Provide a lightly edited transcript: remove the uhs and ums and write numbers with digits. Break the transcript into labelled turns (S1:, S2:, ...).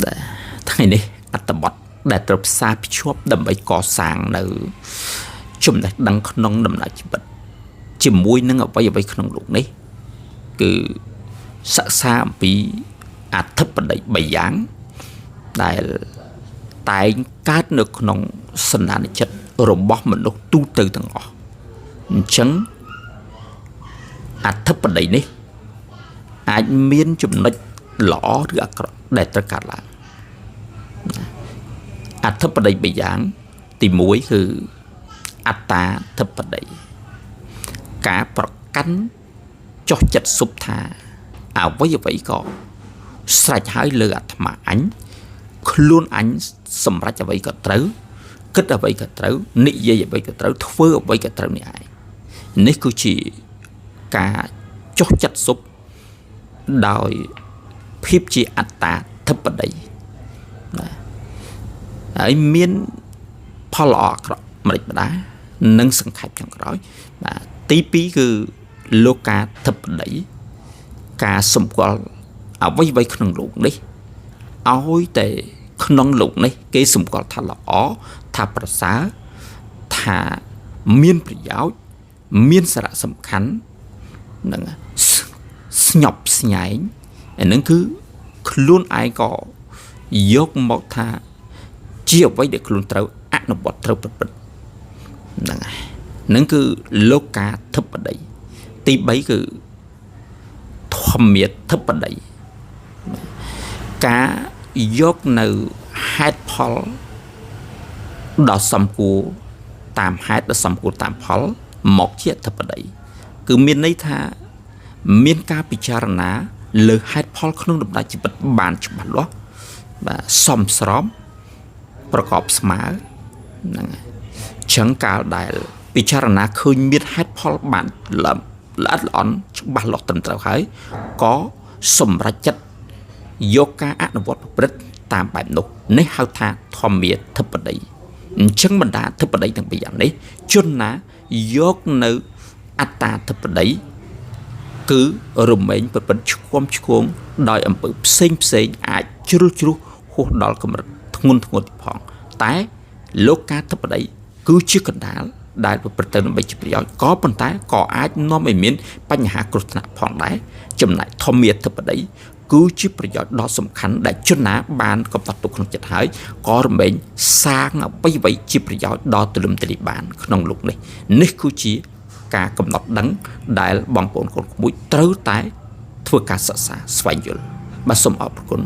S1: ដែលថ្ងៃនេះអត្ថបទដែលត្រូវផ្សារភ្ជាប់ដើម្បីកសាងនៅចំណេះដឹងក្នុងដំណើរជីវិតជាមួយនឹងអ្វីអ្វីក្នុងលោកនេះគឺសិក្សាអំពីអធិបតី3យ៉ាងដែលតែងកើតនៅក្នុងសន្តានចិត្តរបស់មនុស្សទូទៅទាំងអស់អញ្ចឹងអធិបតីនេះអាចមានចំណុចល្អឬអាក្រក់ដែលត្រូវកើតឡើងអធិបតី3យ៉ាងទី1គឺអត្តាធិបតីការប្រកាន់ចុះចិត្តសុបថាអ្វីអ្វីក៏ស្រេចហើយលើអាត្មាអញខ្លួនអញសម្រេចអ្វីក៏ត្រូវគិតអ្វីក៏ត្រូវនិយាយអ្វីក៏ត្រូវធ្វើអ្វីក៏ត្រូវនេះឯងនេះគឺជាការចុះចិត្តសុបដោយភាពជាអត្តាធិបតីណាហើយមានផលល្អអាក្រក់ម្ដេចម្ដានិងសង្ខេបចុងក្រោយបាទទី2គឺលោកាធិបតីការសម្គាល់អ្វីៗក្នុងលោកនេះឲ្យតែក្នុងលោកនេះគេសម្គាល់ថាល្អថាប្រសើរថាមានប្រយោជន៍មានសារៈសំខាន់នឹងស្ញប់ស្ញែងអានឹងគឺខ្លួនឯងក៏យកមកថាជាអ្វីដែលខ្លួនត្រូវអនុវត្តត្រូវពិតពិតហ្នឹងហើយហ្នឹងគឺលោកាធិបតីទី3គឺធម្មាធិបតីការយកនៅហេតុផលដ៏សំគួរតាមហេតុដ៏សំគួរតាមផលមកជាអធិបតីគឺមានន័យថាមានការពិចារណាលើហេតុផលក្នុងដំណើរជីវិតបានច្បាស់លាស់បាទសមស្របប្រកបស្មើហ្នឹងហើយចឹងកាលដែលពិចារណាឃើញមានហេតុផលបានល្អិតល្អន់ច្បាស់លាស់ត្រឹមត្រូវហើយក៏សម្រេចចិត្តយកការអនុវត្តប្រព្រឹត្តតាមបែបនោះនេះហៅថាធម្មាធិបតីអញ្ចឹងបណ្ដាធិបតីទាំងពីរយ៉ាងនេះជនណាយកនៅអត្តាធិបតីគឺរមែងប្រព្រឹត្តឆ្គាំឆ្គងដោយអំពើផ្សេងផ្សេងអាចជ្រុលជ្រុះហួសដល់កម្រិតធ្ងន់ធ្ងរទៀតផងតែលោកាធិបតីគឺជាកណ្ដាលដែលប្រព្រឹត្តទៅដើម្បីជាប្រយោជន៍ក៏ប៉ុន្តែក៏អាចនាំឲ្យមានបញ្ហាគ្រោះថ្នាក់ផងដែរចំណែកធម្មាធិបតីគឺជាប្រយោជន៍ដ៏សំខាន់ដែលជនណាបានកំណត់ទុកក្នុងចិត្តហើយក៏រមែងសាងអ្វីៗជាប្រយោជន៍ដ៏ទូលំទូលាយបានក្នុងលោកនេះនេះគឺជាការកំណត់ដឹងដែលបងប្អូនកូនក្មួយត្រូវតែធ្វើការសិក្សាស្វែងយល់បាទសូមអរគុណ។